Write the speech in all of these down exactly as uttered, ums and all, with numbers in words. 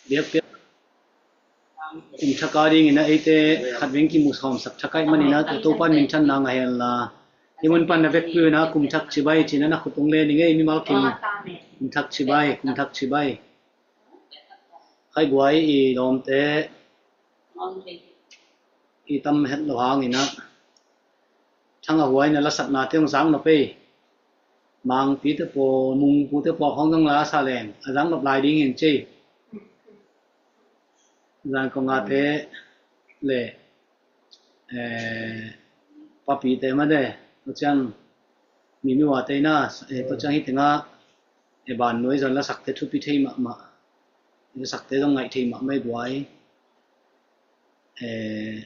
Biakpiak kum thak a dingin a eite khat veng kimu sawmsak thak ahih manin a, Topa in minthanna ngah hen la, hih mun pan na vekpi un a kum thak cibai ci-in a na khut hong len ing ei, mimal kim. Kum thak cibai, kum thak cibai. Khai guai i lawmte i tam het lo hangin a, Thang a Huai na lasaknate hong zak nop ei. Mangpite pawl, Mungpute pawl khawng zong la sa leng a zak nop lai ding hi ci. Zan kong ate le, eh, papite mah de, tua ciang mi miwate na, eh, tua ciang hih tengah, eh, ban nuai zon lasakte thupi thei mahmah, lasakte zong ngaih thei mahmah i buai. Eh,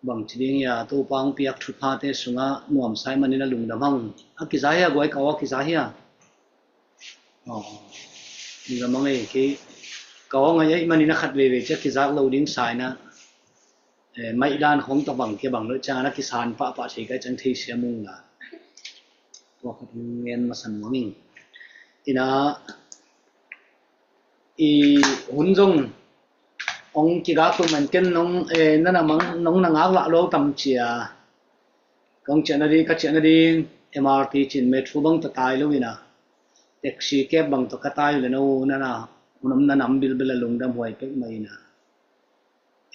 bangci ding hia, Topa hong piak thuphate sungah nuamsa ahih manin a lungdam hang. A kiza hia, guai, ka aw a kiza hia? Aw, lungdam hang ei, kei ka aw ngaih ahih manin a khat veivei ciang kizak lo ding sa in a, eh, maih dan khawng tawh bang kia bang lo ciang a na kisan pahpah thei ka hih ciang theisiam ung la. Tua khat hong ngen masa nuam ing. Ina, i hun zong hong kigak tung man ken nong, eh, nana mang, nong na ngak lah lo tam cia. Kong ciahna ding, ka ciahna ding, M R T cin metro bang tawh tai lo ina, taxi cab bang tawh ka tai lo le no, nana, hun om na nam bilbil a lungdam huai pek mah ina.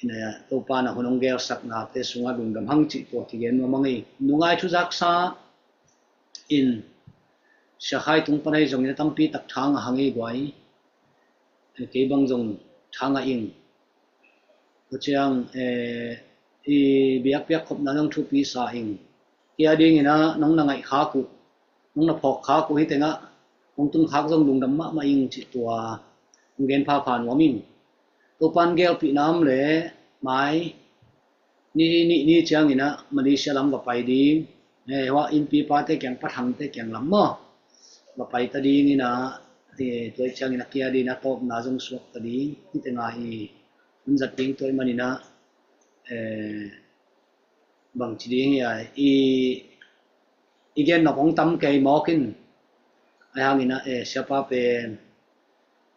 Ina, Topa na hun hong gelsaknate sungah lungdam hang cih tua kigen nuam hang ei. Nungai thu zaksa in Sia Khai tung pan ahi zongin a tampi tak thang a hang ei guai. Kei bang zong thang a ing. Tua ciang, eh, i biakpiak khopna zong thupi sa ing. Kei a dingin a nong na ngaih khak uh, nong na phawk khak uh hih tengah hong tung khak zong lungdam mahmah ing cih tua hong gen phapha nuam ing. Topan gelpihna om le mai ni, ni, ni ciangin a Malaysia lam va pai ding. Eh, hua innpi pate kiang, pathangte kiang lam maw, va pai ta dingin a, eh, tua ciangin a kei a dingin a tawpna zong suak ta ding. Hih tengah i hun zat ding tua ahih manin a, eh, bangci ding hia, i, i gen nop hong tam kei mawk in. Ahi hangin a, eh, siapa pen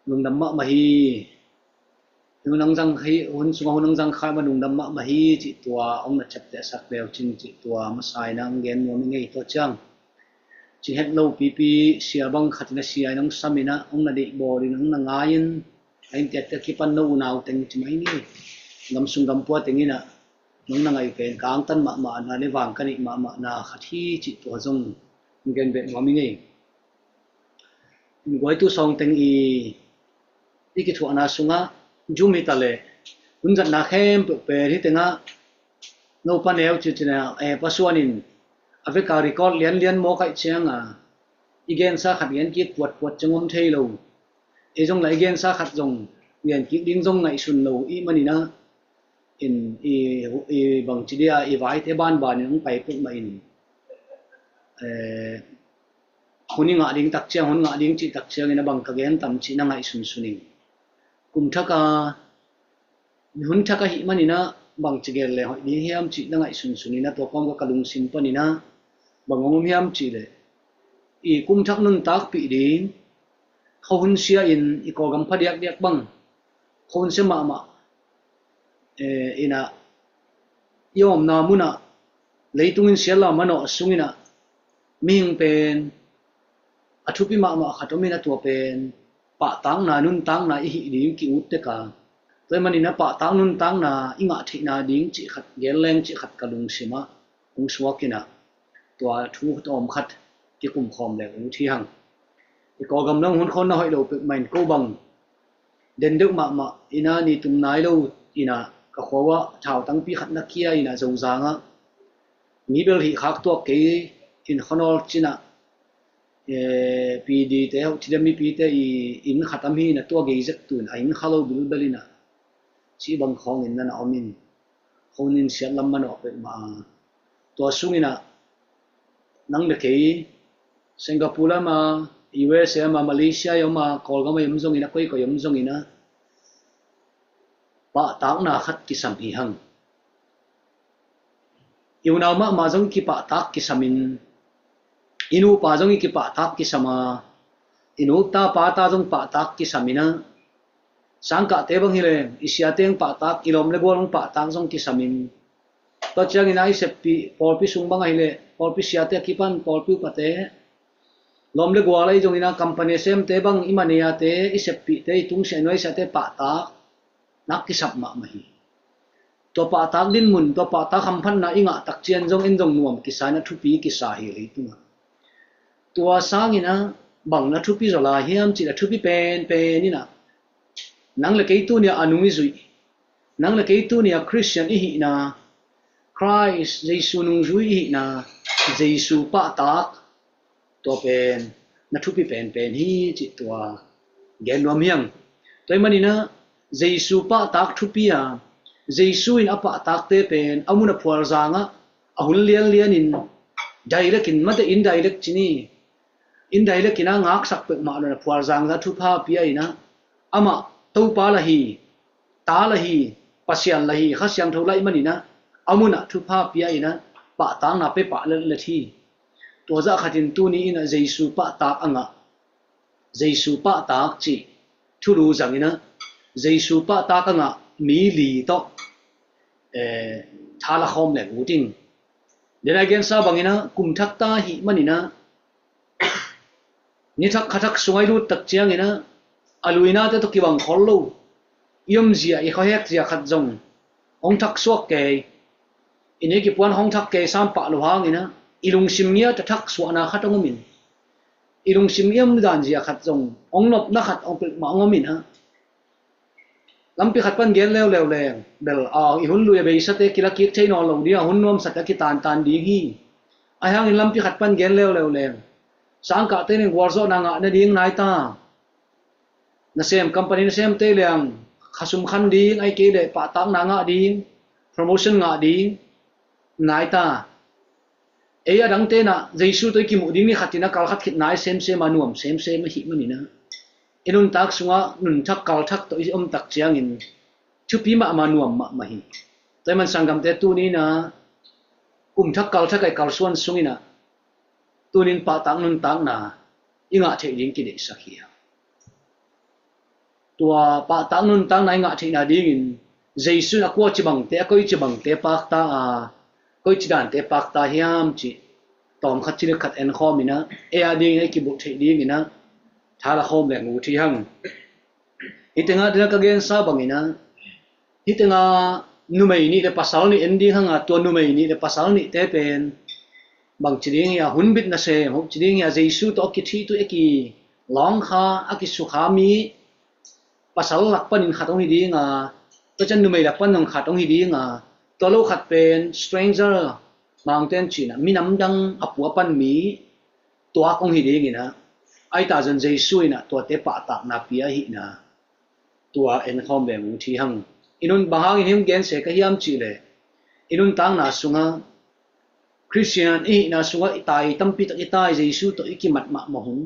lungdam mahmah hi. Hun hong zang hi, hun sungah hun hong zang khai mah lungdam mahmah hi cih tua hong na ciaptehsak leu cin cih tua masa in a hong gen nuam ing ei. Tua ciang ci het lo pipi sia bang khat in a sia in hong sam in a, hong na deih bawl in, hong na ngai in, a innteekte kipan no unau teng ci mai ni. Gam sung gam pua teng in a nong na ngaih pen ka angtan mahmahna le vang ka neih mahmahna khat hi cih tua zong hong gen beh nuam ing ei. Guai, tu sawng teng i, i kithuahna sungah zum hi ta leh, hun zatna khempeuh pen hih tengah no Pa Neu ci cin a, eh, Pa Suan in a vek a record lianlian mawk ahih ciang a, i gensa khat gen kik puatpuat ciang om thei lo. Ei zong la i gensa khat zong gen kik ding zong ngaihsun lo i hih manin a, in i, i bangci dia i vaite banban in hong pai pek mah in, eh, hun i ngah ding tak ciang, hun ngah ding cih tak ciangin a bang ka gen tam cih na ngaihsunsun ing. Kum thak a, hun thak ahih manin a bangci gen le hoih ding hiam cih na ngaihsunsun in a, tua kawm ka, ka lungsim panin a bang hong om hiam cih leh, i kum thak nuntakpih ding, khuahun sia in i Kawlgam phadiakdiak bang khuahun sia mahmah, eh, in a, i omna mun ah leitung in siatlam manawh sung in a, mihing pen a thupi mahmah khat om in a, tua pen pahtakna, nuntakna i hih ding ki-ut tek a. Tua ahih manin a pahtak nuntakna i ngah theihna ding cih khat, gen leng cih khat ka lungsim ah hong suak in a, tua thu tawm khat kikum khawm leng ut hi hang. I Kawlgam lam hun khawn na hoih lo pek mah in, ko bang den deuh mahmah in a, ni tum nai lo in a, ka khua uah thautangpi khat na kia in a, Zozang ah mi bel hih khak tuak kei in, khuanawl cin a, eh, P D te, hoh thidam mipite i inn khat om hi in a, tua gei zek tu in a, inn kha lo bilbel in a, cih bang khawng in nana om in, khuahun in siatlam manawh pek mah a. Tua sung in a, nang le kei Singapore lam a, U S A lam a, Malaysia i om a, Kawlgam a i om zongin a, koikoi i om zongin a, pahtakna khat kisam hi hang. I unau mahmah zong i kipahtak kisam in, i nupa zong i kipahtak kisam a, i nuta pata zong pahtak kisam in a, Sangkahte bang hileh i siate hong pahtak, i lawm le gual hong pahtak zong kisamin, tua ciangin a i seppih pawlpi sung bang ahileh pawlpi siate a kipan pawlpi upate, lawm le gual ahi zongin a company semte bang, i manejate, i seppihte, i tungsiah nuaisiate pahtak nak kisap mahmah hi. Tua pahtak dinmun, tua pahtak hamphatna i ngah tak ciang zong en zong nuam kisa in a, thupi kisa hi leitungah. Tua sangin a bang na thupi zaw lai hiam cih leh, thupi penpen in a, nang le kei tuni a a nung i zuih, nang le kei tuni a Khristian i hihna, Khrist Jesu nungzui i hihna, Jesu pahtak, tua pen na thupi penpen hi cih tua gen nuam hi hang. Tua ahih manin a Jesu pahtak thupi a, Jesu in a pahtakte pen a mun a phualzang ah, a hun lianlian in, direct in, mate, indirect ci ni, indirect in a ngaksak peuhmah lo in a phualzang zah thupha pia in a, amah Topa lah hi, Ta lah hi, Pasian lah hi, Kha Siangtho lah hi manin a, a mun ah thupha pia in a, pahtakna pia pah letlet hi. Tua zah khatin tuni in a Jesu pahtak a ngah, Jesu pahtak cih thulu zangin a, Jesu pahtak a ngah mi li tawh, eh, tha la khawm leng ut ing. Denai gensa bangin a, kum thak ta ahih manin a, ni thak kha thak sungah i lut tak ciangin a, a luinate tawh kibang khol lo, i omzia, i khuahek zia khat zong hong thak suak kei, i nek i puan hong thak kei sam pah lo hangin a, i lungsim ngiat a thak suahna khat hong om in, i lungsim i om dan zia khat zong hong nopna khat hong pek mah hong om in a, lampi khat pan gen leuleu leng bel, a, i hun lui a beisate kila kik thei nawn lo ding a, hun nuamsate a kitantan ding hi. Ahi hangin lampi khat pan gen leuleu leng, sangkahte in gualzawhna ngah nading nai ta, nasem company nasemte leng khasum khan ding, ahih kei leh pahtakna ngah ding, promotion ngah ding nai ta. Ei a dangte in a Jesu tawh i kimuh ding ni khat in a kal khat khit nai semsem a, nuam semsem ahih manin a, i nuntak sungah nunthak kalthak tawh i om tak ciangin thupi mahmah, nuam mahmah hi. Tua ahih man sanggamte, tuni in a kum thak kal thak a i kalsuan sungin a, tuni in pahtak nuntakna i ngah theih ding kideihsak hi a. Tua pahtak nuntakna i ngah theihna dingin Jesu in a kua ci bangte, a koi ci bangte pakta a, koi ci dante pakta hiam cih tawm khat ci le khat en khawm in a, ei a dingin a i kibulh theih dingin a, tha la khawm leng ut hi hang. Hih tengah, tengah ka gensa bangin a, hih tengah numei nih le pasal nih en ding hang a, tua numei nih le pasal nihte pen bang ci ding hi a, hunbit nasem hoih ci ding hi a, Jesu tawh a kithih tu, a kilawng kha, a kisukha mi pasal lak panin khat hong hi ding a, tua ciang numei lak pan zong khat hong hi ding a, tua lo khat pen stranger, Mangte in cih in a, minam dang a pua pan mi tuak hong hi dingin a, ahi ta zong Jesu in a tuate pahtakna pia ahihna tua en khawm leng ut hi hang. I nun, bang hangin hih hong gen se ka hiam cih leh, i nuntakna sungah, Khristian i hihna sungah i tai tampi tak i tai, Jesu tawh i kimat mahmah hun,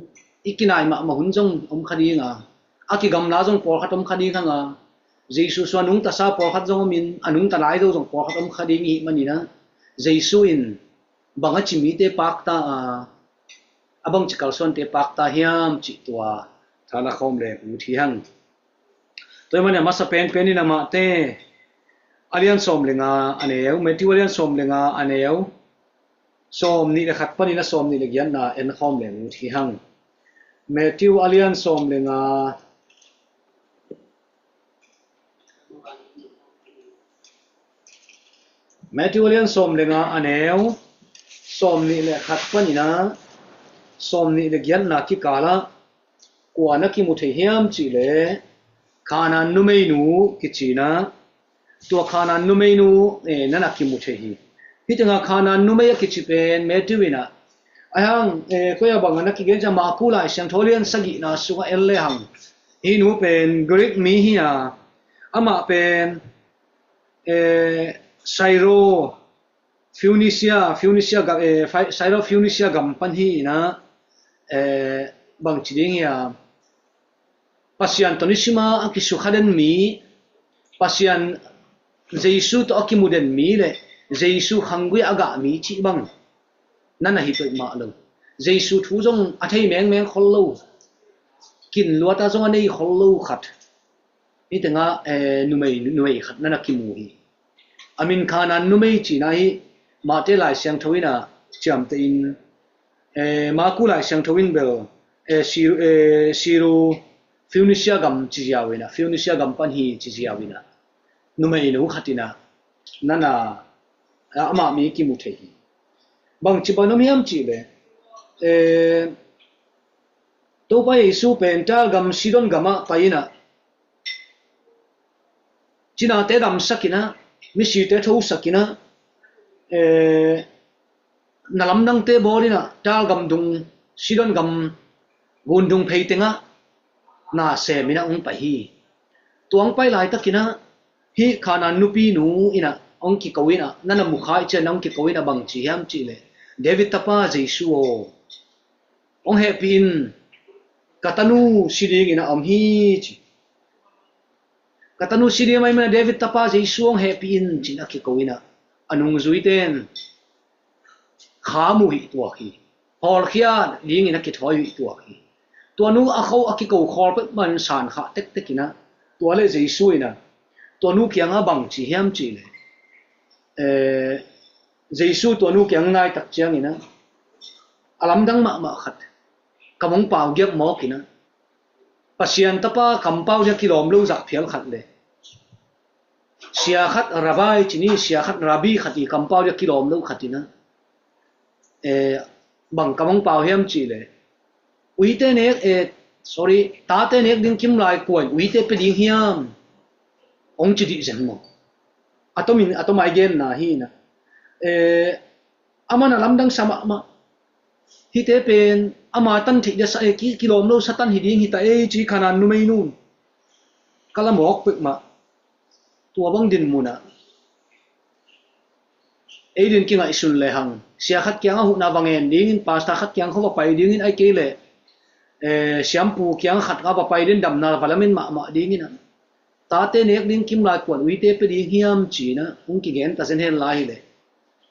i kinai mahmah hun zong om kha ding a, a kigamla zong pawlkhat om kha ding hang a, Jesu sung a nungta sa pawlkhat zong om in, a nungta lai zo zong pawlkhat om kha ding i hih manin a, Jesu in bang a ci mite pakta a, a bang ci kalsuante pakta hiam cih tua tha la khawm leng ut hi hang. Tua ahih manin a masa penpen in a Mate a lian sawm le nga a neu, Matthew a lian sawm le nga a neu sawm nih le khat panin a sawm nih le giatna en khawm leng ut hi hang. Matthew a lian sawm le nga, Matthew a lian sawm le nga a neu sawm nih le khat panin a sawm nih le giatna kikal ah kua na kimu thei hiam cih leh, Khanaan numeinu kici in a, tua Khanaan numeinu, eh, na na kimu thei hi. Hih tengah Khanaan numei a kici pen Matthew in a, ahi hang, eh, koi a bang a na kigen ciang, Marku Lai Siangtho lian sagihna sungah en le hang, hih nu pen Greek mi hi a, amah pen, eh, Syro Phoenicia, Phoenicia gam, eh, Phi-, Syro Phoenicia gam pan hi in a, eh, bang ci ding hi a, Pasian tawh nisim a a kisukha den mi, Pasian, Jesu tawh a kimu den mi le Jesu khanggui a gah mi cih bang na na hi peuhmah lo. Jesu thu zong a thei mengmeng khol lo, kin luat a zong a nei khol lo khat. Hih tengah eh, numei, numei khat na na kimu hi. A min Khanan numei cihna hi. Mate Lai Siangtho in a ciamtehin, eh, Maku Lai Siangtho in bel eh, Siru, eh, Siru Phoenicia gam ci ziau in a, Phoenicia gam pan hi ci ziau in a, numei nu khat in a na na amah mi kimu thei hi. Bangci bang om hiam cihleh eh, Topa Jesu pen Tyre gam Sidon gamah pai in a, cinate damsak in a, misite thosak in a, eh, na lamdangte bawl in a, Tyre gam dung, Sidon gam gun dung phei tengah na sem in a hong pai hi. Tua hong pai laitakin a, hih Khanan nupi nu in a hong kiko in a, na na mu kha ahih ciangin a hong kiko in a, bangci hiam cihleh, David tapa Jesu aw, hong hehpih in, ka tanu si dingin a om hi ci. Ka tanu si ding ahih manin a David tapa Jesu hong hehpih in ci-in a kiko in a, a nungzuite in kha mu hih tuak hi. Hawlkhia dingin a kithawi hih tuak hi. Tua nu a kho a kiko khawl peuhmah in san khah tektek in a, tua leh Jesu in a, tua nu kiangah bangci hiam cihleh, eh, Jesu tua nu kiang nai tak ciangin a, a lamdang mahmah khat kam hong pau giak mawk in a, Pasian tapa kampau ding a kilawm lo zah phial khat leh, sia khat Rabbi ci ni, sia khat Rabbi khat i kampau ding a kilawm lo khat in a, eh, bang kam hong pau hiam cihleh, uite nek, eh, sorry, tate nek ding kimlai kua in uite pia ding hiam, hong ci dih zen maw. A tomin, a tomai genna hi in a, eh, aman a lamdang sa mahmah. Hihte pen ama tan theih dia sa e, ki, kilawm lo Satan hi ding hi ta e ci Khanan numei nu in. Ka la mawk peuhmah. Tua bang dinmun ah ei din kingaihsun lehang, sia khat kiangah huhna va ngen dingin, pastor khat kiang khawng va pai dingin, ahih kei leh eh, siampu kiang khat ah va pai dingin, damna va lamen mahmah dingin a, tate nek ding kimlai kua in uite pia ding hiam ci-in a hong kigen ta zen hen lai hileh,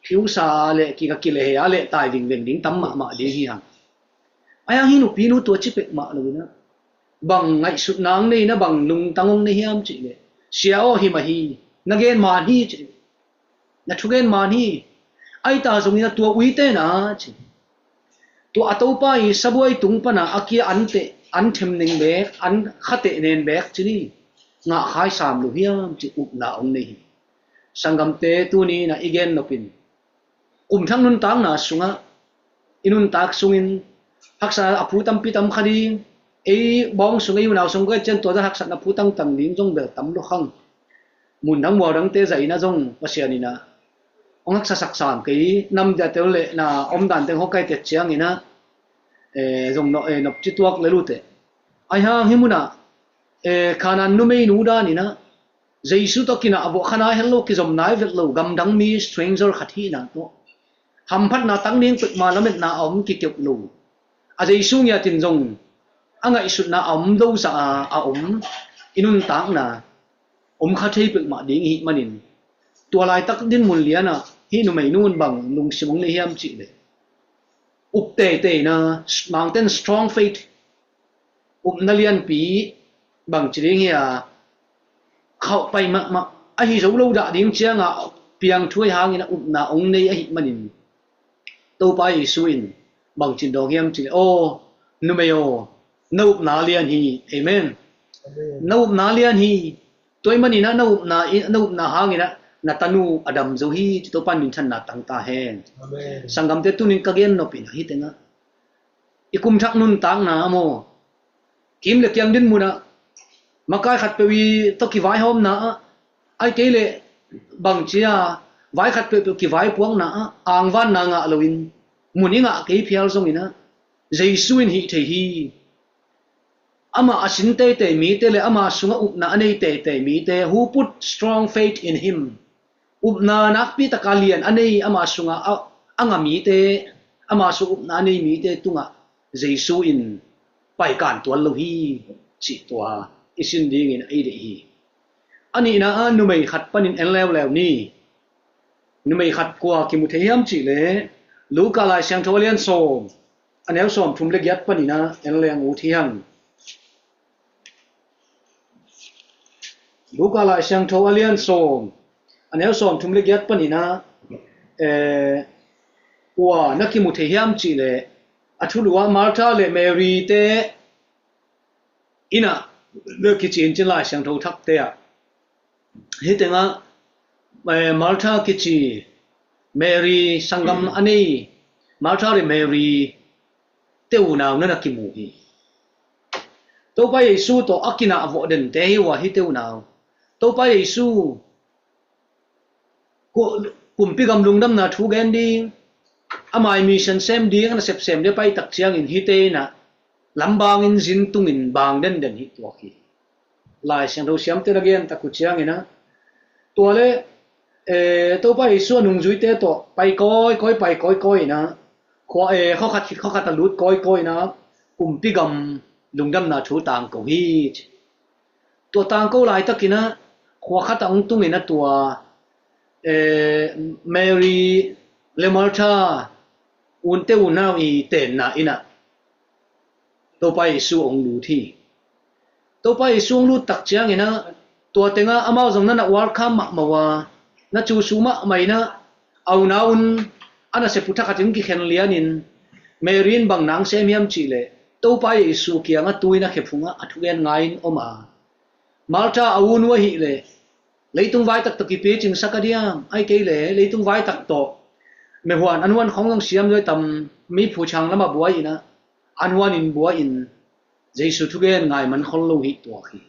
kiusa leh kika kilehhei a leh tai vingveng ding tam mahmah ding hi hang. Ahi hang hih nupinu tua ci peuhmah lo in a, bang ngaihsutna hong nei in a, bang lungtang hong nei hiam cihleh, sia aw, hi mah hi, na gen man hi ci. Na thugen man hi. Ahi ta zongin a tua uite in a ci, tua a topa i sabuai tung pan a a kia an teh, an them ning beek, an kha teh nen beek ci ni, ngah khai sam lo hiam ci upna hong nei hi. Sanggamte, tuni in a i gen nopin, kum thak nuntakna sungah i nuntak sungin haksa a phu tampi tam kha ding, ei bawng sung, ei unau sung ka cian tua zah haksatna phu tangtang ding zong bel tam lo khang. Mun dang mual dangte zah in a zong Pasian in a hong haksa sak sam kei, nam diate uh leh na om dan teng hong kai tet ciangin a, eh, zong no, eh, nop ci tuak lel uh teh. Ahi hang hih mun ah, eh, Khanan numei nu dan in a, Jesu tawh kinah a vuah kha nai het lo, kizom nai vet lo, gamdang mi stranger khat hihna tawh hamphatna tang ding peuhmah lametna a om kikeuh lo. A Jesu ngiatin zong a ngaihsutna a om lo zah a, a om i nuntakna om kha thei peuhmah ding i hih manin, tua laitak dinmun lian ah hih numei nu in bang lungsim hong nei hiam cihleh, up teiteina, Mangte'n strong faith, upna lianpi, bangci ding hi a, khauh pai mahmah, ahi zo lo dah ding ciangah piang thu ahi hangin a upna hong nei ahih manin, Topa Jesu in bangci in dawng hiam cihleh, aw numei aw, na upna lian hi. Amen. Amen. Na upna lian hi. Tua ahih manin a na upna, na upna hangin a na tanu a dam zo hi ci, Topa in minthanna tang ta hen. Amen. Sanggamte, tunin ka gen nopin a hih tengah i kum thak nuntakna ah maw, kim le kiang dinmun ah, makai khat peuh i tawh kivaihawmna ah, ahih kei leh bangci a, vai khat peuhpeuh kivaipuakna ah angvanna ngah loin mun i ngah kei phial zongin a, Jesu in hih thei hi. Amah a sin teitei mite le amah sungah upna a nei teitei mite, who put strong faith in him, upna nakpi taka lian a nei, amah sungah a, a ngah mite, amah sungah upna a nei mite tungah Jesu in paikan tuan lo hi, cih tua i sin dingin ei deih hi. A nihna ah numei khat panin en leuleu ni. Numei khat kua kimu thei hiam cihleh, Luka Lai Siangtho a lian sawm, a neu sawmthum le giat panin a en leng ut hi hang. Luka Lai Siangtho a lian sawm, a neu sawm thum le giat panin ah, eh, kua na kimu thei hiam cih leh, a thulu ah Martha le Mary te inn ah na kici in cin Lai Siangtho thakte ah. Hih tengah, eh, Martha kici, Mary sanggam a nei, Martha le Mary te unau na na kimu hi. Topa Jesu tawh a kinah vawh dente hi uh a, hih te unau. Topa Jesu ku-, kumpi gam lungdamna thu gen ding, ama mission sem ding a nasep sem ding a pai tak ciangin hihte in ah lambangin zin tungin bang denden hi tuak hi. Lai Siangtho siamte na gen tak uh ciangin ah, tua le, eh, Topa Jesu a nungzuite tawh pai kawikawi, pai kawikawi in ah, khua, eh, khuakhat khit khuakhat a lut kawikawi in ah, kumpi gam lungdamna thu tangko hi ci. Tua tangko laitakin ah, khua khat a hong tungin ah tua, eh, Mary le Martha unte unau i tenna inn ah Topa Jesu hong lut hi. Topa Jesu hong lut tak ciangin ah, tua tengah amau zong na na welcome mahmah uh a, na cusu mahmah in ah, a unau un a nasep uh thakhatin kikhen lianin, Mary in bang nang sem hiam cih leh, Topa Jesu kiangah tu-in a khe phungah a thugen ngai-in om a. Martha a un uh ahih leh, leitung vaitak tawh kipicingsak a diam, ahih kei leh leitung vaitak tawh mehuan an huan khong zong siam zaw tam, mi phuchang lamah buai in ah, an huanin buai in, Jesu thugen ngai man khol lo hi tuak hi.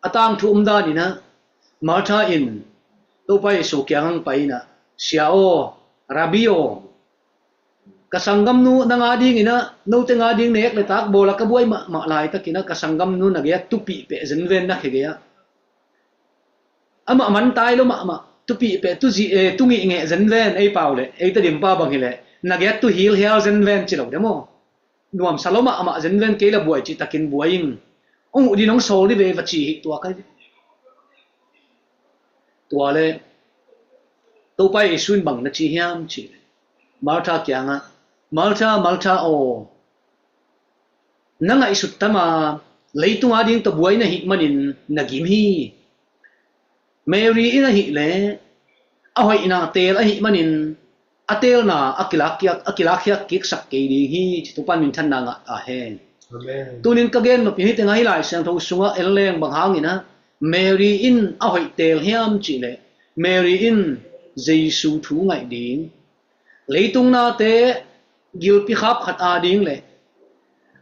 A tangthu om dan in ah, Martha in Topa Jesu kiang hong pai in ah, Sia aw, Rabbi aw, ka sanggamnu nang a dingin ah, note nga ding nek le tak bawl a ka buai mahmah laitakin ah, ka sanggamnu na gei-ah tupih peh zenven na khe gei-ah. Amah man tai lo mahmah, tupih peh, tu zi-, eh, tu ngih ngeh zenven, ei pau leh, ei Tedim pau bang hi leh, na gei-ah tu hil hial zenven ci lo de maw. Nuamsa lo mahmah zenven kei la buai cih takin buai ing. Hong huh din hong sawl dih ve va ci hi tuak hi. Tua le, Topa Jesu in bang na ci hiam cih leh, Martha kiangah, Martha, Martha aw, na ngaihsut tam a, leitung a ding tawh buai na hih manin na gim hi. Mary in ahih leh, a hoihna teel ahih manin, a teelna a kilak khiak, a kilak khiak kiksak kei ding hi, ci Topa in minthanna ngah ta hen. Amen. Tunin ka gen nop in hih tengah hih Lai Siangtho sungah en leng bang hangin ah, Mary in a hoih teel hiam cih leh, Mary in Jesu thu ngaih ding, leitung nate gilpi khap khat a ding le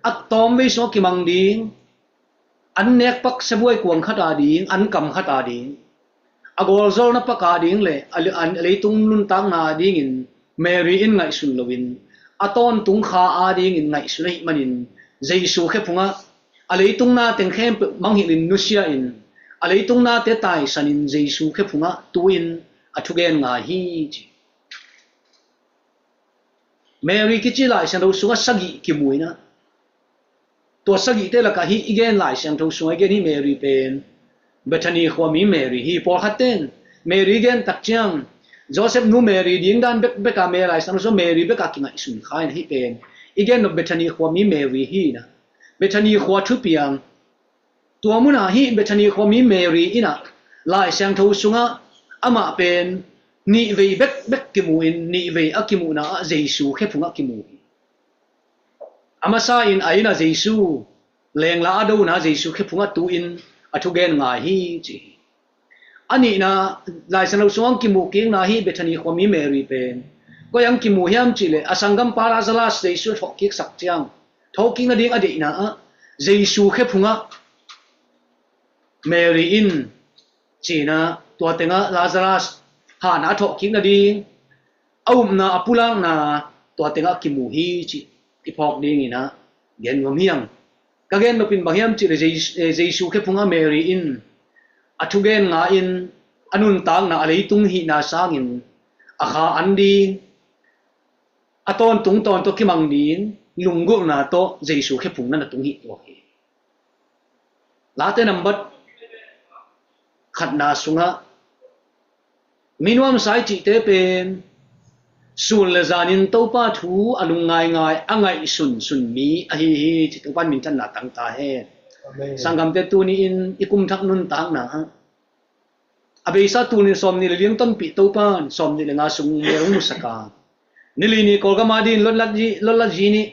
a tawmvei sungah kimang ding, an nek pak sabuai kuang khat a ding, an kam khat a ding, a gawlzolna pak a ding le a le-, a leitung nuntakna a dingin Mary in ngaihsun loin, a tawntung kha a dingin ngaihsun ahih manin, Jesu khe phungah a leitung na teng khempeuh mangngilhin nusia in, a leitung nate taisanin Jesu khe phungah tu-in a thugen ngai hi ci. Mary kici Lai Siangtho sungah sagih kimu in ah, tua sagihte lakah hih i gen Lai Siangtho sungah i gen hih Mary pen Bethany khuami Mary hi. Pawlkhat ten Mary gen tak ciang, Joseph nu Mary ding dan bekbek a, Mary, Lai Siangtho sungah Mary bek a kingaihsun kha in, hih pen i gen nop Bethany khuami Mary hi in ah, Bethany khua thupiang, tua munah hih Bethany khuami Mary in ah, Lai Siangtho sungah amah pen nihvei bekbek kimu in, nihvei a kimuhna ah Jesu khe phungah kimu hi. A masa in a inn ah Jesu, lengla a dona Jesu khe phungah tu-in a thugen ngai hi ci hi. A nihna, Lai Siangtho sungah hong kimuh kikna hih Bethany khuami Mary pen koi ah hong kimu hiam cih leh, a sanggampa Lazarus Jesu a thawhkiksak ciang, thawhkik nading a deihna ah Jesu khe phungah Mary in ci-in ah, tua tengah Lazarus hahna a thawhkik nading a upna, a pulakna, tua tengah kimu hi cih i phawk dingin ah gen nuam hi hang. Ka gen nop in bang hiam cih leh Jesu, eh, Jesu khe phungah Mary in a thugen ngai-in, a nuntakna a leitung hihna sangin a kha an ding, a tawntung tawn tawh kimang ding lunggulhna tawh Jesu khe phung na na tung hi tuak hi. Late nambat khatna sungah, minuamsa i cihte pen sun le zanin Topa thu a lungngaingai, a ngaihsunsun mi ahi hi ci Topa in minthanna tang ta hen. Amen. Sanggamte, tuni-in i kumthak nuntakna ah A beisa tul nih sawm nih le li hong tonpih Topan sawm nih le nga sung mel hong musak a, ni li ni Kawlgam a dingin lotlat zi, lotlat zi nih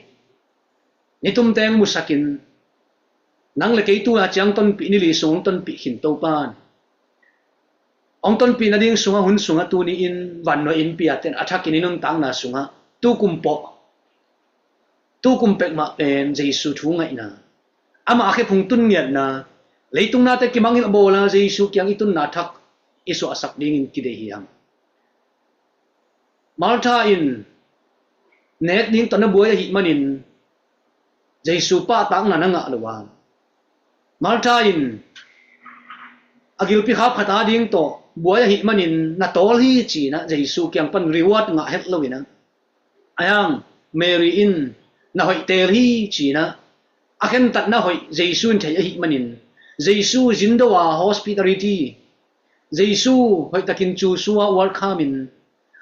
ni tum teng musakin, nang le kei tu a ciang tonpih ni li sung hong tonpih khin Topan hong tonpih nading sungah hun sungah tuni-in vannuai innpi a ten a thakin i nuntakna sungah tukum pawh, tukum pekmah pen Jesu thu ngaihna, amah a khephung tun ngiatna, leitung nate kimangngilh bawla Jesu kiang i tunna thak i suahsak dingin kideih hi hang. Martha in nek ding tawh na buai ahih manin Jesu pahtakna na ngah lo a, Martha in a gilpi khap khat a ding tawh buai ahih manin na tawl hi ci-in ah Jesu kiang pan reward ngah het lo-in ah, a hiang Mary in na hoih teel hi ci-in ah a khentatna hoih Jesu in thei ahih manin, Jesu zindo a hospitality, Jesu hoihtakin Jesu a welcome in,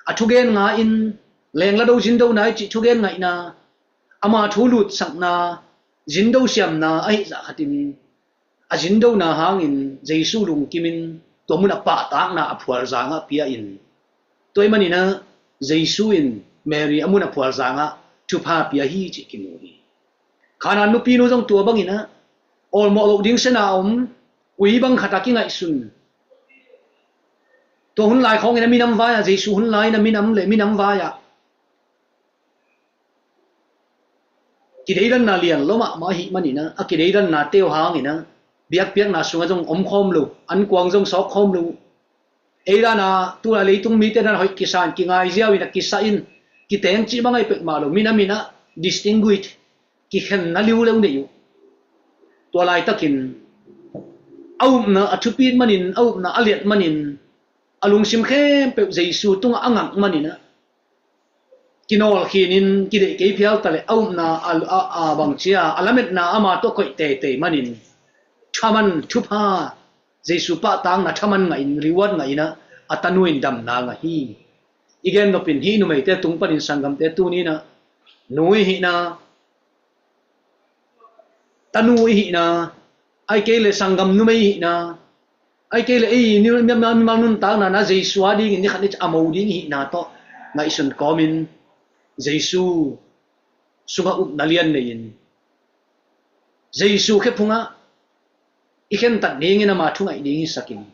a thugen nga in, lengla do zindo nai cih thugen ngaihna, ama thu lutsakna, zindo siamna ahih zah khatin a zindona hangin Jesu lungkimin tua munah pahtakna a phualzangah pia in, tua ahih manin ah Jesu in Mary a mun a phualzangah thupha pia hi cih kimu hi. Khanaan nupinu zong tua bangin ah awlmawh loh ding sena a om ui bang khat a kingaihsun. Tua hun lai khawngin a minam vai-ah, Jesu hun lai-in a minam le minam vai-ah kideidanna lian lo mahmah ahih manin ah, a kideidanna teu hangin ah biakpiakna sungah zong omkhawm lo, ankuang zong sawkkhawm lo. Ei dana tulai leitung mite dan hoih kisa in kingai ziau in a kisa in, kiteng cih bang ahi pekmah lo, minam in ah distinguish, kikhenna liuleu nei uh. Tua laitakin a upna a thupit manin, a upna a liat manin, a lungsim khempeuh Jesu tungah a ngak manin ah kinawl khinin kideih kei phial ta leh a upna a, a, a bang cia a lametna ama tawh koih teitei manin thaman thupha, Jesu pahtakna thaman ngahin, reward ngahin ah a tanu in damna ngah hi. I gen nopin hih numeite tung panin sanggamte tuni-in ah nu i hihna, tanu i hihna, ahih kei leh sanggam numei i hihna, ahih kei leh ei mimal nuntakna na Jesu a dingin ni khat ni ciang a mo ding i hihna tawh ngaihsun kawmin Jesu sungah upna lian nei-in Jesu khephungah i khentat dingin ama thungaih ding hisakin,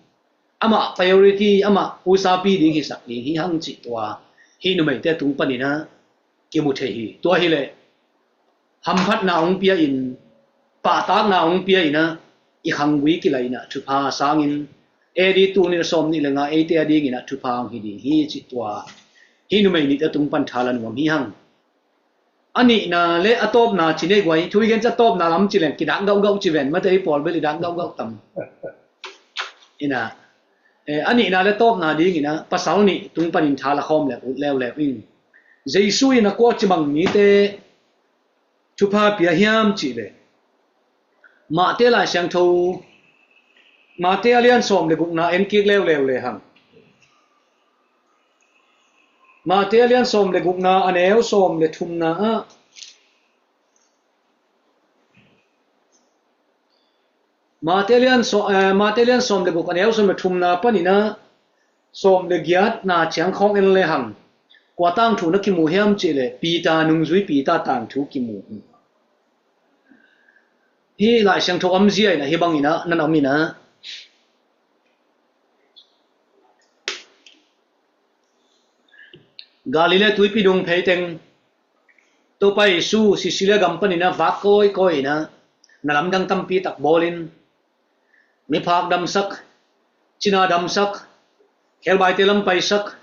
amah priority, amah usapi ding hisak ding hi hang cih tua hih numeite tung panin ah kimu thei hi. Tua hileh hamphatna hong pia in, pahtakna hong pia in ah i khanggui kilai in ah thupha sangin A D tul nih le sawm nih le nga eite a dingin ah thupha hong hi ding hi cih tua hih numei nihte tung pan tha la nuam hi hang. A nihna le a tawpna ci nei guai, thu i gen ci a tawpna lam ci leng kidak gauhgauh ci ven, mate ei pawl bel i dak gauhgauh tam. Ina, eh, a nihna le tawpna dingin ah pasal nih tung panin tha la khawm le ut leuleu in. Jesu in a kua ci bang mite thupha pia hiam cih leh Mate Lai Siangtho, Mate a lian sawm le gukna en kik leuleu le hang. Mate a lian sawm le gukna a neu sawm le thumna ah, Mate lian saw-, eh, Mate lian sawm le guk a neu sawm le thumna panin ah sawm le giatna ciang khawng en le hang. Kua tangthu na kimu hiam cih leh Peter, nungzui Peter tangthu kimu hi. Hih Lai Siangtho omzia in ah hih bangin ah nan om in ah, Galilee tuipi dung phei teng Topa Jesu Sisilia gam panin ah vak kawikawi in ah na lamdang tampi tak bawlin, miphak damsak, cina damsak, khelbaite lam paisak,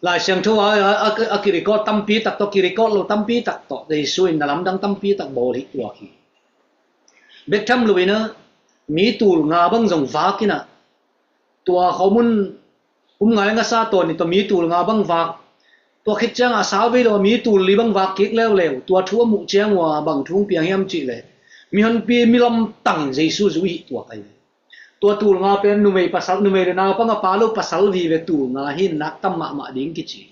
Lai Siangtho a, a, a, a kirecord tampi tak tawh, kirecord lo tampi tak tawh Jesu in na lamdang tampi tak bawl hi tuak hi. Bek tham lo in ah mi tul nga bang zong vak in ah, tua khawmun um ngai ngasa tawn ni tawh mi tul nga bang vak. Tua khit ciang a sau vei lo a mi tul li bang vak kik leuleu. Tua thu a muh ciang ua bang thu hong piang hiam cih leh mihonpi mi lamtangin Jesu zui hi tuak ahi. Tua tul nga pen numei pasal, numei le naupang a pa lo pasal vive tul nga hi in nak tam mahmah ding kici.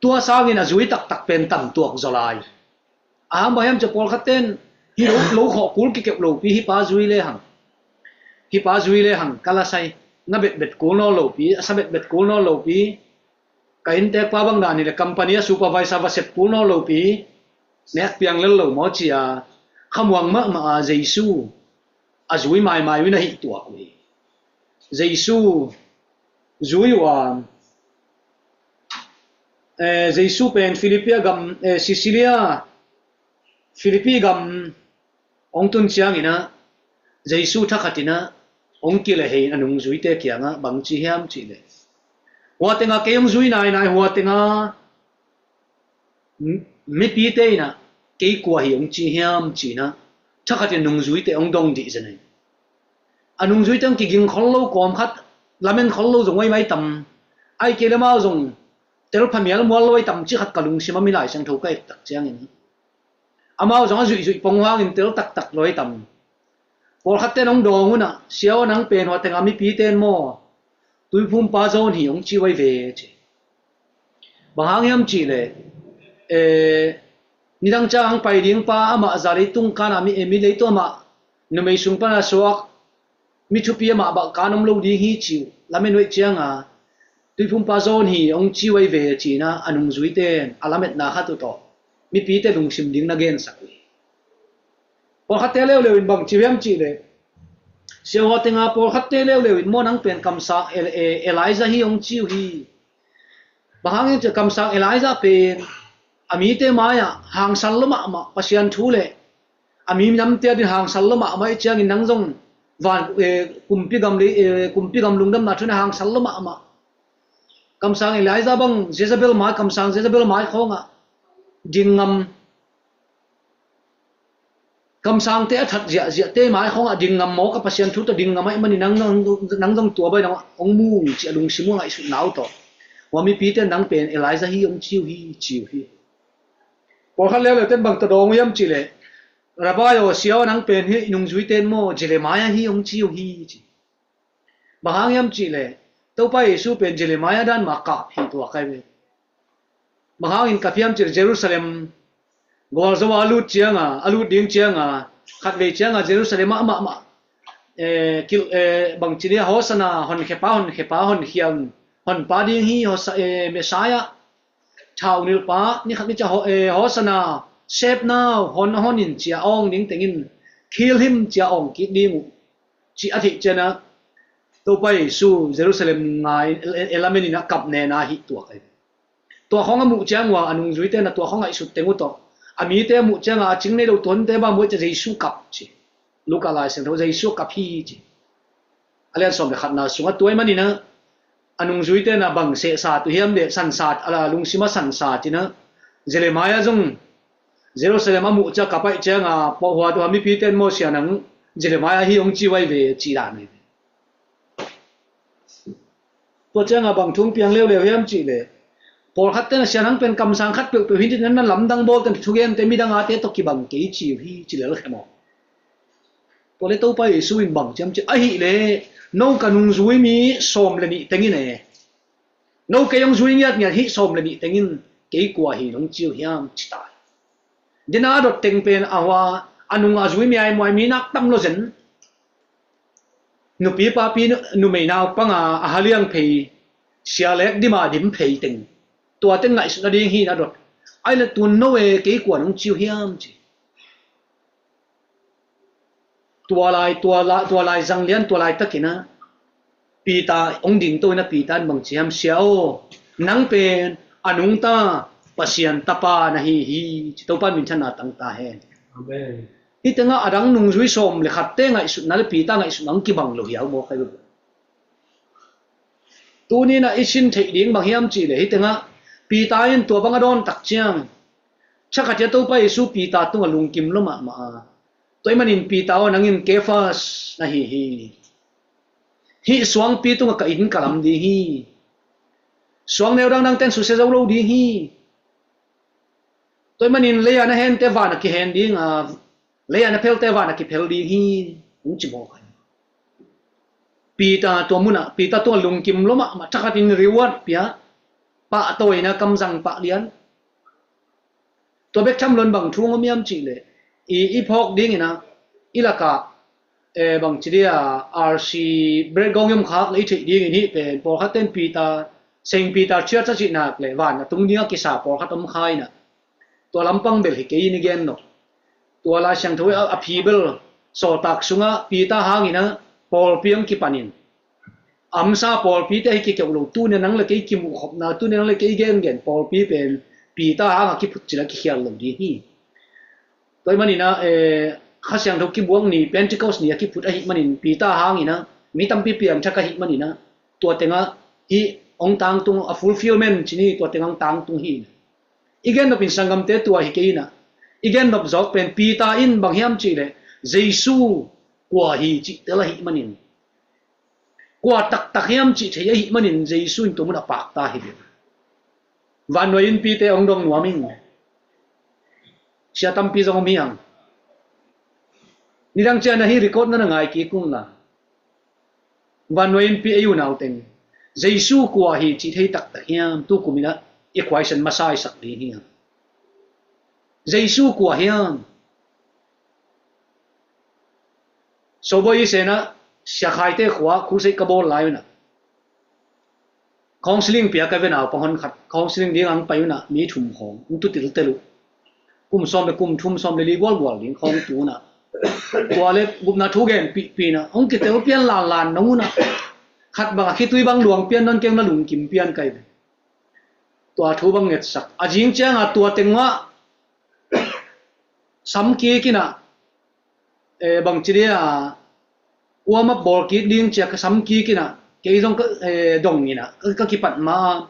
Tua sangin a zui taktak pen tam tuak zaw lai. Ahang bang hiam cia pawlkhat ten hih lo, lo khawh kul kikeuh lopi hih pa zui le hang, hih pa zui le hang ka la sai. na betbet kul nawn lopi, a sa betbet kul nawn lopi, ka inntekpa bang dan hileh company a supervisor va sep kul nawn lopi, nek piang lel lo maw ci-a khamuang mahmah a Jesu a zui maimai uh in a hih tuak uh hi. Jesu zui uh a, eh, Jesu pen Philippi gam, eh, Sisilia, Philippi gam hong tun ciangin ah Jesu thakhatin ah hong kilehei in a nungzuite kiangah bang ci hiam cihleh, hua tengah kei hong zui nainai, hua tengah mipite in ah kei kua hi hong ci hiam ci-in ah thakhatin nungzuite hong dong dih zen hi. A nungzuite hong kiging khol lo kawm khat, lamen khol lo zong huai mai tam, ai kei le mau zong telpha mial mual lo ai tam ci khat ka lungsim a mi Lai Siangtho ka et tak ciangin amau zong a zuihzuih pong hangin tel taktak lo ai tam. Pawlkhatte in hong dawng un ah, sia aw, nang pen hua tengah mipite in maw Tuiphumpa John hi hong ci uh ai ve ci. Bang hang hiam cihleh, eh, nidang ciang hong pai ding pa amah za leitung kan a mi, eh, mi leitung amah numei sung pan a suak mi thupi amah bang kan om lo ding hi ci uh lamen uh ai cianga Tuiphumpa John hi hong ci uh ai ve ci-in ah a nungzuite in a lametna khat uh tawh mipite lungsim ding na gensak uh hi. Pawlkhatte leuleu in bang ci uh hiam cihleh, sia, hua tengah pawlkhatte leuleu in maw nang pen kamsang El-, eh, Elijah hi hong ci uh hi. Bang hang hiam cihleh kamsang Elijah pen a mite mai-ah hangsan lua mahmah, Pasian thu le a minamte adingin hangsan lua mahmah ahih ciangin nang zong van, eh, kumpi gam le, eh, kumpi gam lungdamna thu-in hangsan lua mahmah. Kamsang Elijah bang Jezebel mai, kamsang Jezebel mai khawngah ding ngam, kamsangte a that ziahziahte mai khawngah ding ngam maw, ka Pasian thu tawh ding ngam ahih manin nang, nang, nang zong tua bang hong mu ci-a lungsim uh a ngaihsutna uh tawh hua mipite in nang pen Elijah hi hong ci uh hi ci uh hi. Pawlkhat leuleu ten bang tawh dawng uh hiam cihleh, Rabbi aw, sia aw, nang pen hih i nungzuite in maw Jeremiah hi hong ci uh hi ci. Bang hang hiam cihleh Topa Jesu pen Jeremiah dan mah kap hi tuak ai ve. Bang hangin kap hiam cihleh Jerusalem gualzo a lut cianga, a lut ding cianga, khatvei cianga Jerusalem ah amah mah, eh, kil, eh, bang ci dia, Hosanna, honkhepa, honkhepa, honkhiang, honpa ding hi, Hosa-, eh, Messiah, thaunilhpa, ni khat ni ciang ho-, eh, Hosanna, save now, hon, hon in ci-a awng ding tengin, kill him ci-a awng kik ding uh ci a theih ciangin ah Topa Jesu Jerusalem ngai, eh, eh, lamen in a kap nena hih tuak ai. Tua khawng a muh ciang uh a, a nungzuite in a tua khawng a ngaihsut teng uh tawh a mite a muh cianga a cing nei lo tuante'n bang muh ciang Jesu kap ci. Luka Lai Siangtho Jesu kap hi ci. A lian sawm le khatna sungah tua ahih manin ah a nungzuite in a bang sehsat uh hiam leh sansat, a lungsim a sansat in ah Jeremiah zong Jerusalem a muh ciang kap ahih cianga pawhhuat uh a mipite in maw sia nang Jeremiah hi hong ci uh ai ve ci dan hi. Tua cianga bang thu hong piang leuleu hiam cihleh, pawlkhatte in a sia nang pen kamsang khat peuhpeuh hi ding, na lamdang bawlte, thugente, midang ate tawh kibang kei ci uh hi ci lel khe maw. Tua leh Topa Jesu in bang ci hiam cihleh, ahihleh no ka nungzui mi sawm le nih tengin e, no kei hong zui ngiatngiat hih sawm le nih tengin kei kua hi nong ci uh hiam ci ta. Dena a dot teng pen a hua a nung a zui mi ai muai mi nak tam lo zen. Nupi papi, numei naupang a, a haliang phei, sia lek dim a dim phei teng, tua teng ngaihsutna ding hi na dot. Ahihleh tun no e kei kua nong ci uh hiam ci. Tua lai, tua lai, tua lai zanglian, tua laitakin ah Peter hong dingto in ah Peter in bang ci hiam, sia aw, nang pen a nungta Pasian Tapa na hi hi ci. Topa in minthanna tang ta hen. Amen. Hih tengah a dang nungzui sawm le khatte ngaihsutna le Peter ngaihsutna hong kibang lo hiau maw kai bebe. Tuni in ah i sin theih ding bang hiam cihleh, hih tengah Peter in tua bang a dawn tak ciang, thakhatin Topa Jesu Peter tungah lungkim lua mahmah a, tua ahih manin Peter aw, nang in Kephas na hi hi. Hih suangpi tungah ka inn ka lam ding hi. Suang neu dangdangte'n susia zo lo ding hi. Tua ahih manin lei-a na hente van ah kihen ding a, lei-a na phelte van ah kiphel ding hi, hong ci mawk hi. Peter tua munah, Peter tua lungkim lua mahmah, thakhatin reward pia, pahtawina kamzang pah lian. Tua bek tham loin bang thu hong om hiam cihleh, i, i phawk dingin ah i lakah eh, bangci dia, R C Brett Gong i om khak le i theih dingin hih pen pawlkhat ten Peter, Saint Peter Church a cih nak le van a tung dinga kisa pawlkhat om kha inah, tua lampang bel hi kei in i gen lo. Tua Lai Siangtho a, a phi bel sawltak sungah Peter hanginah pawlpi ang kipanin, amsa pawlpite hi kikeuh lo, tuni nang le kei kimuhkhopna, tuni nang le kei gengen pawlpi pen Peter hanga kiphut cila kikhial lo ding hi. Tua hi maninah, eh, Kha Siangtho kibuak ni, Pentecost ni a kiphut ahih manin Peter hanginah mi tampi piangthak ahih maninah tua tengah hih hong tangtung, a fulfillment ci ni, tua tengah hong tangtung hi. I gennopin sanggamte tua hi kei inah, i gennop zawk pen Peter in bang hiam cihleh Jesu kua hi cih tel ahih manin, kua taktak hiam cih thei ahih manin Jesu in tua mun a pakta hi ve. Vannuai innpite hong dong nuam ing. Sia tampi zong om hi ang. Nidang ciang na hi record na na ngai kik un la, vannuai innpi ei unauteng Jesu kua hi cih thei taktak hiam, tukum inah i question masa i sak ding hi ang. Jesu kua hiam? Sobawi i senah Siakhaite khua crusade ka bawl lai unah counseling pia ka venau panghon khat counseling ding ang pai unah mi thum khawng hong tutiltel uh. Kum sawm le kum thum, sawm le li gualgual ding khawng tu unah, tua le gupna thu gen pihpih inah hong kitel pian lanlan nong unah, khat bang a khitui bang luang pian non keng na lungkim pian kai ve. Tua thu bang ngetsak a zing cianga tua tengah samkik inah, eh, bangci dia, warm up bawl kik ding cia ka samkik inah kei zong ka, eh, dong inah ka, ka kipat ma a,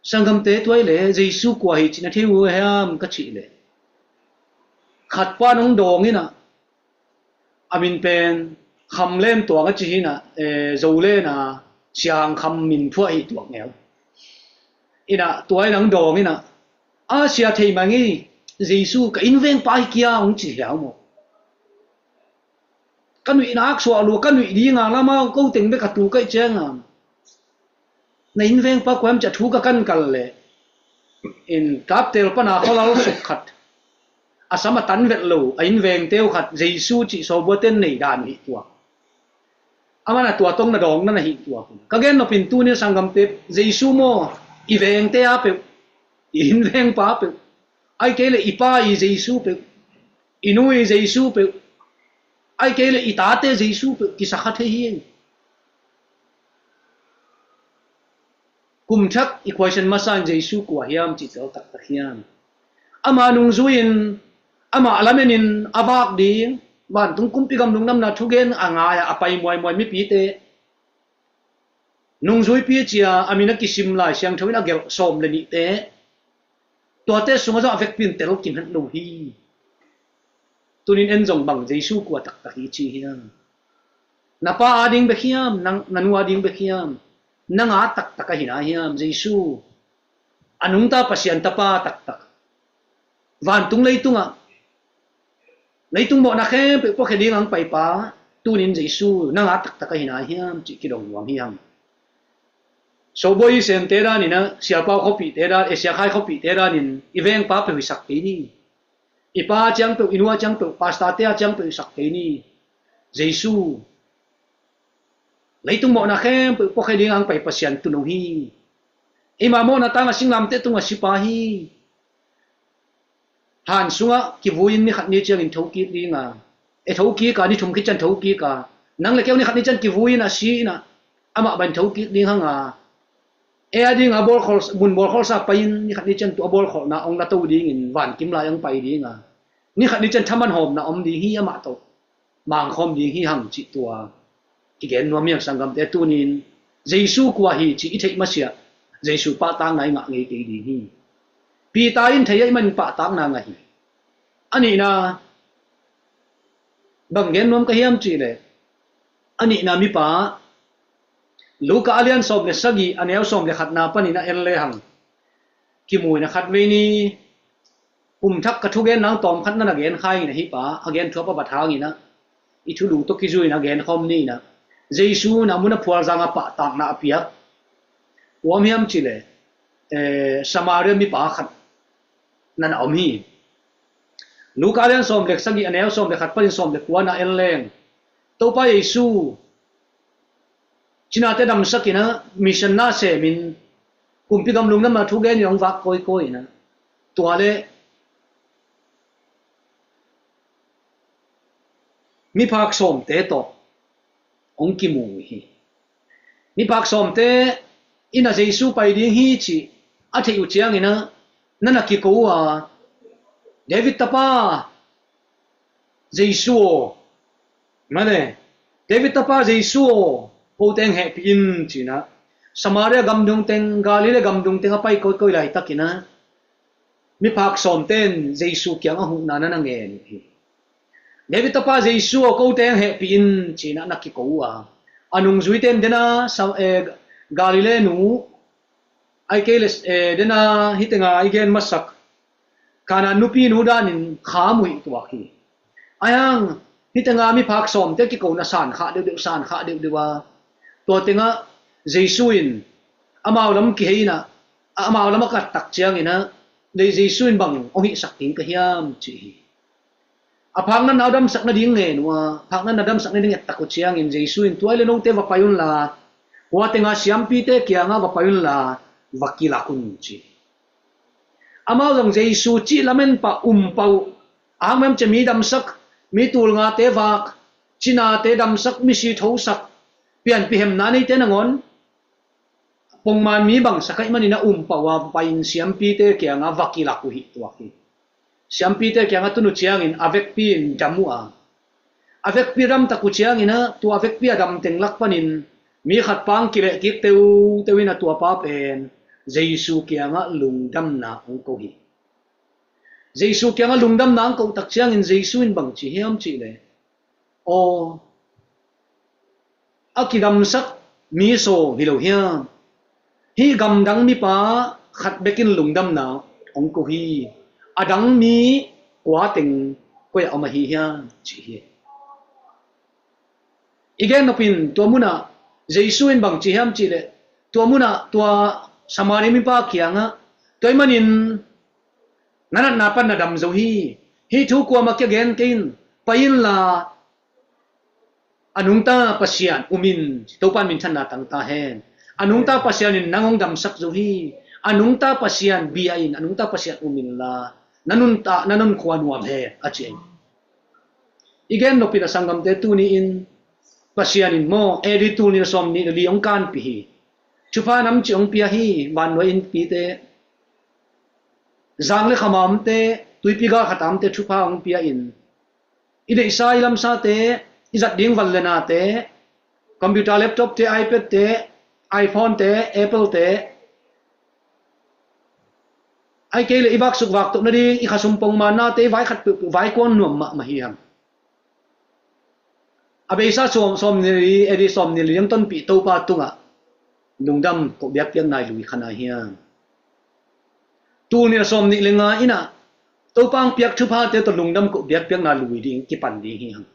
sanggamte tuai le Jesu kua hi cih na thei uh hiam ka cih le, khat pa nong dawng inah, a min pen Kham Len Tuang a ci hi inah, eh, Zo Len a Siang Kham min phuah hi tuak ngel. Inah tuai nang dawng inah, a sia thei mang ei, Jesu ka innveng pa hi kia hong ci hiau maw? Ka nuih nak suah lua, ka nuih dinga lama ko teng bek a tu kaih cianga na innveng pa kuam cia thu ka kan kal le, in kaptel pana kholal suk khat, a sam a tan vet lo a innveng teu khat Jesu cih sawbuaten nei dan hi tua. Amana tua tong na dawng na na hi tua. Ka gen nopin tunin sanggamte Jesu maw, i vengte a peuh, i innveng pa peuh, ai kei le i pa i Jesu peuh, i nu i Jesu peuh, ai kei le i tate Jesu peuh kisakha thei hi. Kum thak i question masa in Jesu kua hiam cih tel taktak hiam? Ama nungzui in, ama lamenin a vak ding, vantung kumpi gam lungdamna thugen a ngai a, a pai muaimuai mipite, nungzuipi cia a min a kisim Lai Siangtho in a gelh sawm le nihte, tuate sungah zong a vekpi in tel kim hen lo hi. Tunin en zong bang Jesu kua taktak hi ci hiam? Na pa a ding bek hiam, na, na nu a ding bek hiam? Nang a taktak ahi na hiam Jesu? A nungta Pasian tapa taktak, vantung leitungah leitung mawhna khempeuh puakhia ding ang paipa, tunin Jesu nang a taktak ahi na hiam cih kidong nuam hi hang. Sobawi sente danin a, Siapau khuapihte dan, eh, Siakhai khuapihte danin i vengpa peuh hisak kei ni. I pa a ciang peuh, i nu a ciang peuh, pastorte a ciang peuh hisak kei ni. Jesu leitung mawhna khempeuh puakhia ding ang pai Pasian tun uh hi. Eima mawhna tanga singlamteh tunga sipa hi. Han sungah kivui in ni khat ni ciangin thokik dinga, e, thokik a, ni thum khit ciang thokik a, nang le keu ni khat ni ciang kivui in a si in a, amah ban thokik ding hanga, e, a dinga bawlkhol, mun bawlkholsa pai in ni khat ni ciang tua bawlkholhna ong la to dingin vankim lai ong pai dinga, ni khat ni ciang thaman hawmna om ding hi amah tawh mangkhawm ding hi hang cih tua kigen nuam hi hang sanggamte. Tunin Jesu kua hi cih i theih masiah Jesu pahtakna i ngah ngei kei ding hi. Peter in thei ahih manin pahtakna ngah hi. A nihna bang gen nuam ka hiam cihleh, a nihna mipa Luka a lian sawm le sagih a neu sawm le khatna panin a en lehang, kimuina khatvei ni, kum thak ka thugenna tawm khat na na gen kha in a, hih pa a gen thuap a bat hangin a, i thulu tawh kizui in a gen khawm ni in a, Jesu in a mun a phualzang a pahtakna a piak kua om hiam cihleh, eh, Samaria mipa khat na na om hi. Luka a lian sawm le sagih a neu sawm le khat panin sawm le kua na en leng, Topa Jesu cinate damsak in ah, mission na semin, kumpi gam lungdamna thu genin hong vak kawikawi in ah, tua le miphak sawmte tawh hong kimu hi. Miphak sawmte in ah Jesu pai ding hi cih a theih uh ciangin ah, na na kiko uh a, "David tapa Jesu aw, mane, David tapa Jesu aw, kote hong hehpih in," ci-in ah, Samaria gam dungteng, Galilee gam dungteng a pai kawikawi laitakin ah, miphak sawmte in Jesu kiangah huhna na na ngen uh hi. "David tapa Jesu aw, kote hong hehpih in," ci-in ah na kiko uh a, a nungzuite in den a, Sa-, eh, Galilee nu, ahih kei leh, eh, den a, hih teng a i gen masak Kanaan nupinu danin kham uh hi tuak hi. Ahi hang, hih teng a miphak sawmte kikona san khah deuhdeuh, san khah deuhdeuh a, tua teng ah Jesu in amau lam kihei in ah, amau lam a kat tak ciangin ah, Jesu in bang hong hihsak ding ka hiam, ci hi. A phak natna a damsak nading ngen uh a, phak natna a damsak nading ettak uh ciangin Jesu in, "Tua ahih leh note va pai unla, hua teng a siampite kiangah va pai unla, va kilak un," ci. Amau zong Jesu cih lamen pah, um pah uh. Ahang mem cia mi damsak, mi tul ngate vak, cinate damsak, misi thosak, pianpih hemna neite nangawn pongman mi bangsak ahih manin ah um pah uh a, pai-in siampite kiangah va kilak uh hi tuak hi. Siampite kiangah tun uh ciangin a vekpi in dam uh a, a vekpi a dam tak uh ciangin ah, tua a vekpi a dam teng lak panin mi khat pa hong kileh kik teuteu in ah, tua pa pen Jesu kiangah lungdamna hong ko hi. Jesu kiangah lungdamna hong koh tak ciangin Jesu in bang ci hiam cih leh, "Aw, a kidamsak mi sawm hi lo hiam? Hih gamdang mipa khat bekin lungdamna hong ko hi. A dang mi kua teng koi-ah om ahi hiam?" ci hi. I gen nopin tua munah Jesu in bang ci hiam cih leh, tua munah tua Samaria mipa kiangah, "Tua ahih manin na natna pan na dam zo hi. Hih thu kuamah kia gen kei in, pai inla, a nungta Pasian um in, Topa in minthanna tang ta hen. A nungta Pasian in nang hong damsak zo hi. A nungta Pasian bia in, a nungta Pasian um inla, na nunta, na nunkhua nuam hen," a ci hi. I gen nopin a sanggamte, tuni in Pasian in maw, A D tul nih le sawm nih le li hong kanpih hi. Thupha nam cih hong pia hi, vannuai innpite. Zang le kham a omte, tuipi gal khat a omte thupha hong pia in, i neihsa i lamsate, i zat ding van le nate, computer, laptop te, iPad te, iPhone te, Apple te, ahih kei leh i vaksuk vaktoh nading i khasum pongmannate, i vai khat peuhpeuh vaikuang nuam mahmah hi hang. A beisa sawm, sawm nih le li, A D sawm nih le li hong tonpih Topa tungah lungdam koh biakpiakna i lui kha nai hiam? Tul nih le sawm nih le nga in ah Topa hong piak thuphate tawh lungdam koh biakpiakna lui ding, kipan ding hi hang.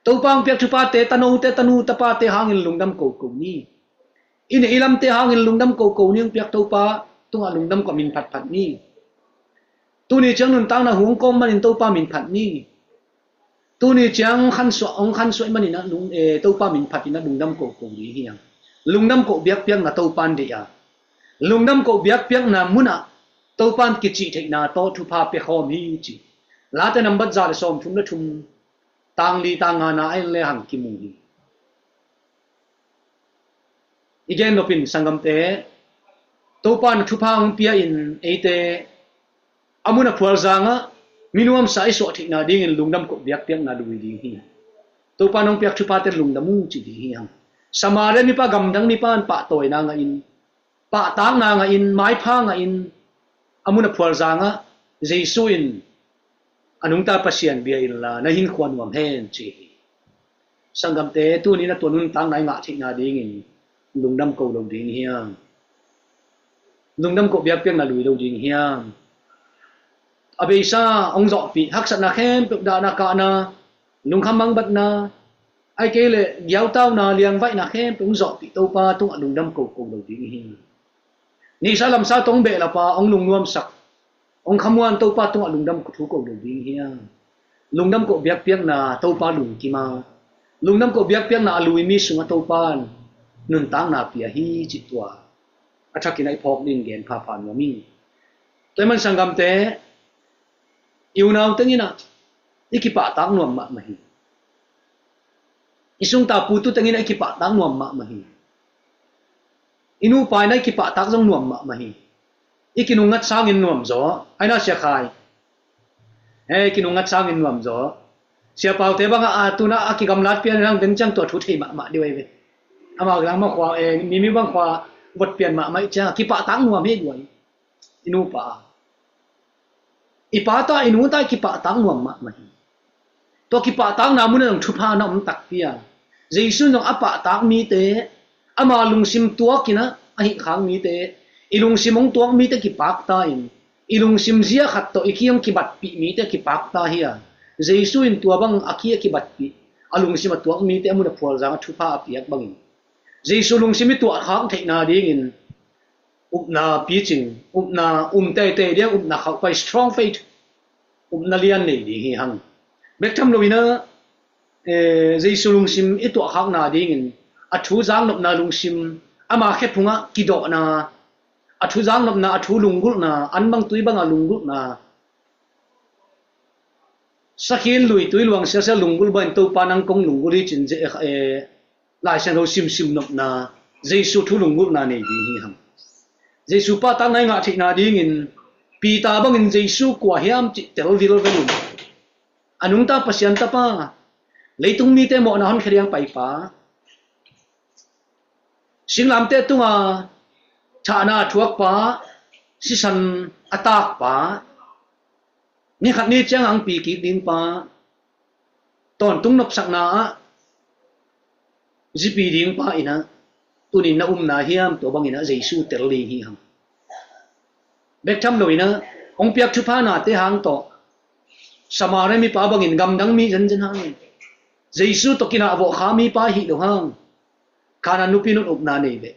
Topa hong piak thuphate, tanote, tanu tapate hangin lungdam koko ni. I neih i lamte hangin lungdam koko ni, hong piak Topa tungah lungdam koh min phatphat ni. Tuni ciang nuntakna hong kawm manin Topa min phat ni. Tuni ciang khansuah, hong khansuah manin ah lung, eh, Topa min phat in ah lungdam koko ni hi hang. Lungdam koh biakpiakna Topa in deih a, lungdam koh biakpiakna munah Topa in kicih theihna tawh thupha pia khawm hi ci. Late nambat za le sawmthum le thum, tang li tang nga na a en le hang kimu hi. I gen nopin sanggamte, Topa in thupha hong pia in eite a mun a phual zangah mi nuamsa i suah theihna dingin lungdam koh biakpiakna lui ding hi. Topa in hong piak thuphate lungdam ung ci ding hi hang. Samaria mipa, gamdang mipa in pahtawina ngah in, pahtakna ngah in, maipha ngah in, a mun a phual zangah Jesu in, "A nungta Pasian bia inla, na hinkhua nuam hen," ci hi. Sanggamte, tuni in ah tua nuntakna i ngah theihna dingin lungdam ko lo ding hiam? Lungdam koh biakpiakna lui lo ding hiam? A beisa hong zawhpih haksatna khempeuh, dahna kahna, lungkham mangbatna, ahih kei leh giautauna, liangvaihna khempeuh hong zawhpih Topa tungah lungdam koko lo ding hi. Neihsa lamsa tawh hong behlap a, hong lungnuamsak, hong khamuan Topa tungah lungdam ko thu ko lo ding hiam? Lungdam koh biakpiakna Topa lungkim a, Lungdam ko biakpiakna a lui mi sungah Topan nuntakna pia hi cih tua a thakin a i phawk ding gen phapha nuam hi. Tua i man sanggamte, i unau tenginah i kipahtak nuam mahmah hi. I sungta putu tenginah i kipahtak nuam mahmah hi. I nupa inah i kipahtak zong nuam mahmah hi. I kinungngat sangin nuam zaw, aina Sia Khai. He, i kinungngat sangin nuam zaw. Sia Paute bangah a tunah a kigamlat pian nang den ciang tua thu thei mahmah dih uh ahi ve. Amau lang ma khua, eh, mimi bang khua vot pian mahmah i ciang a kipahtak nuam hi duai. I nupa a i pata i nuta i kipahtak nuam mahmah hi. Tua kipahtakna munah zong thupha na om takpi a, Jesu in zong a pahtak mite, ama lungsim tuakinah a hihkhak mite, i lungsim hong tuak mite kipakta in, i lungsim zia khat tawh i ki hong kibatpih mite kipakta hi a, Jesu in tua bang a ki a kibatpih, a lungsim a tuak mite a mun a phualzang a thupha a piak bangin Jesu lungsim i tuahkhak theihna dingin upna picing, upna um teitei ding, upna khauhpai, strong faith, upna lian nei ding hi hang. Bek tham loinah, eh, Jesu lungsim i tuahkhakna dingin a thu zaknopna lungsim, ama khephungah kidawhna, a thu zaknopna, a thu lunggulhna, an bang tui banga lunggulhna, sakhin lui tui luang siasia lunggulh bangin Topa nang kong lunggulh hi cin, eh, Lai Siangtho simsim nopna, Jesu thu lunggulhna nei ding hi hang. Jesu pahtakna i ngah theihna dingin Peter bangin Jesu kua hiam cih tel vilvel un. A nungta Pasian tapa, leitung mite mawhna honkhia ding paipa, singlamteh tunga thahna a thuakpa, sisan a takpa, ni khat ni ciang angpi kik dingpa, tawntung nopsakna ah zipi dingpa inah tunin na umna hiam, tua banginah Jesu tel ding hi hang. Bek tham loinah hong piak thupha nate hang tawh Samaria mipa bangin gamdang mi zenzen hang, Jesu tawh kinah vawhkha mipa hi lo hang. Khanan nupi nun upna nei ve.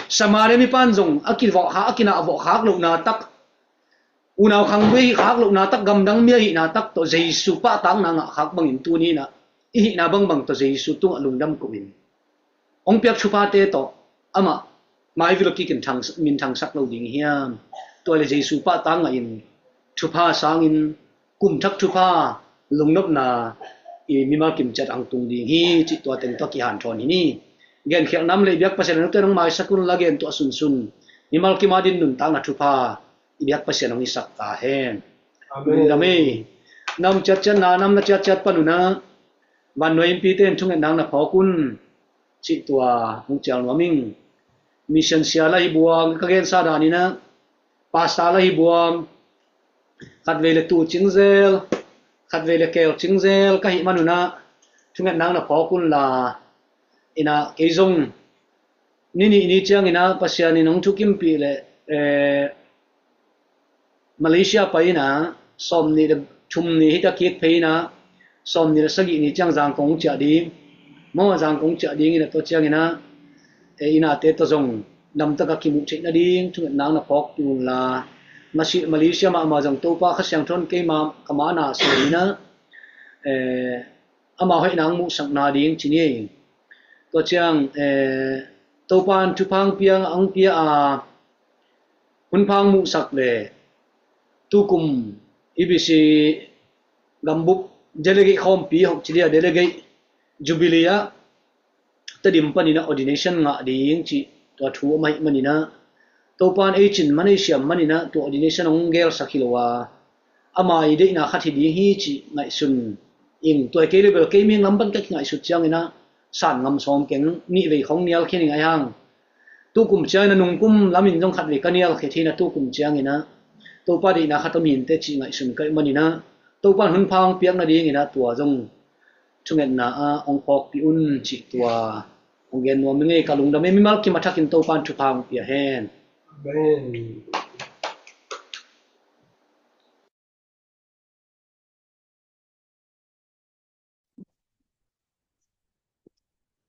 Samaria mipan zong a kivawhkha, a kinah vawhkhak lohna tak, unau khangbui a hihkhak lohna tak, gamdang mi a hihna tak tawh Jesu pahtakna ngahkhak bangin tuninah i hihna bangbang tawh Jesu tungah lungdam kohin hong piak thuphate tawh amah maivil kikin thang, min thangsak lo ding hiam? Tua le Jesu pahtak ngahin thupha sangin kumthak thupha lungnopna i mimal kimciat ang tung ding hi cih tua teng tawh kihanthawn hi ni. Genkhialh nam le i biak Pasian a nute nong maisak un la gen tuah sunsun mimal kim a din nuntakna thupha i biak Pasian hong hisak ta hen. Amen. Lungdam ei. Nam ciatciatna, nam na ciatciat panunah vannuai innpite in thungetnak na phawk un cih tua hong cial nuam ing. Mission sia la hi buang, ka gensa daninah pastor la hi buang, khatvei le tu cingzel, khatvei le keu cingzel ka hih manunah thungetnak na phawk unla, inah kei zong ni nih ni cianginah Pasian in hong thukimpih le, eh, Malaysia pai inah sawmnih le thum ni hita kik phei inah sawmnih le sagih ni ciang Zangkong ciah ding. Maw, Zangkong ciah ding inah tua cianginah, eh, inate tawh zong damtaka kimuh theih nading thungetnak na phawk unla, Masi-, Malaysia mahmah zong Topa Kha Siangtho in keima ka mana sawm inah, eh, ama hoihna ang muhsak nading ci ni. Tua ciang, eh, Topa in thupha ang pia, ang pia a, hunpha ang muhsak le tukum E B C gambup delegate khawmpi hok ci dia, delegate jubilee ah Tedim paninah ordination ngah ding cih tua thu a maih maninah Topa in ei cin man ei siam maninah tua ordination hong gelsak hi lo a, ama i deihna khat hi ding hi cih ngaihsun ing. Tua i kei le bel kei ming lam pan ka kingaihsut cianginah san ngam sawm keng, nihvei khong nial khin ing ai hang. Tukum cianginah nungkum lamin zong khatvei ka nial khet hinah tukum cianginah Topa deihna khat a minte cih ngaihsun kaih maninah Topa in hunpha hong piak nadinginah tua zong thungetna ah hong phawkpih un cih tua hong gen nuam ing ei. Ka lungdam ei, mimal kim a thakin Topa in thupha hong pia hen. Amen.